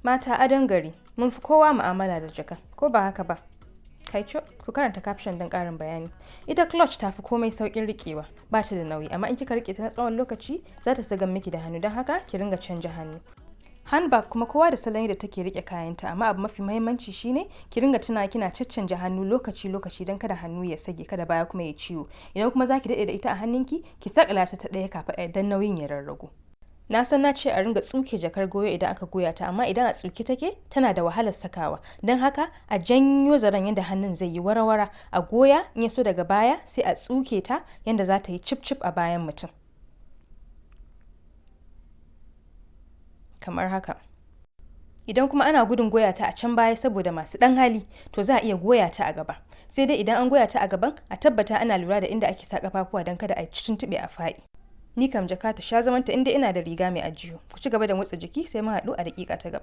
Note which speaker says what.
Speaker 1: Mata adon gari, mun fi kowa mu'amala da jaka, ko ba haka ba? Kaico, ku karanta caption don ƙarin bayani. Ita clutch ta fi komai sauƙin riƙewa, ba ta da nauyi, amma in kika riƙe ta na tsawon lokaci za ta sagan miki da hannu, don haka ki ringa canja hannu. Handbag kuma kowa da salon yadda take riƙe kayanta, amma abu mafi muhimmanci shine ki ringa tuna kina caccanja hannu lokaci-lokaci don kada hannu ya sage, kada baya kuma ya ciwo. Idan kuma za ki daɗe da ita a hannunki, ki saƙala ta ta ɗaya kafaɗar don nauyin ya rarragu. Na san na ce a ringa tsuke jakar goyo idan aka goya ta, amma idan a tsuke take tana da wahalar sakawa. Don haka a janyo zaren yadda hannun zai yi wara-wara, a goya in ya so daga baya sai a tsuke ta yadda za ta yi cif-cif a bayan mutum. Kamar haka. Idan kuma ana gudun goya ta a can baya saboda masu ɗan hali, to za a iya goya ta a gaba. Sai dai idan an goya ta a gaban, a tabbata ana lura da inda ake sa ƙafafuwa don kada a tuntuɓe a faɗi. Ni kam jaka ta sha zamanta inda ina da riga mai ajiyo. Ku ci gaba da motsa jiki sai mu haɗu a daƙiƙa ta gaba.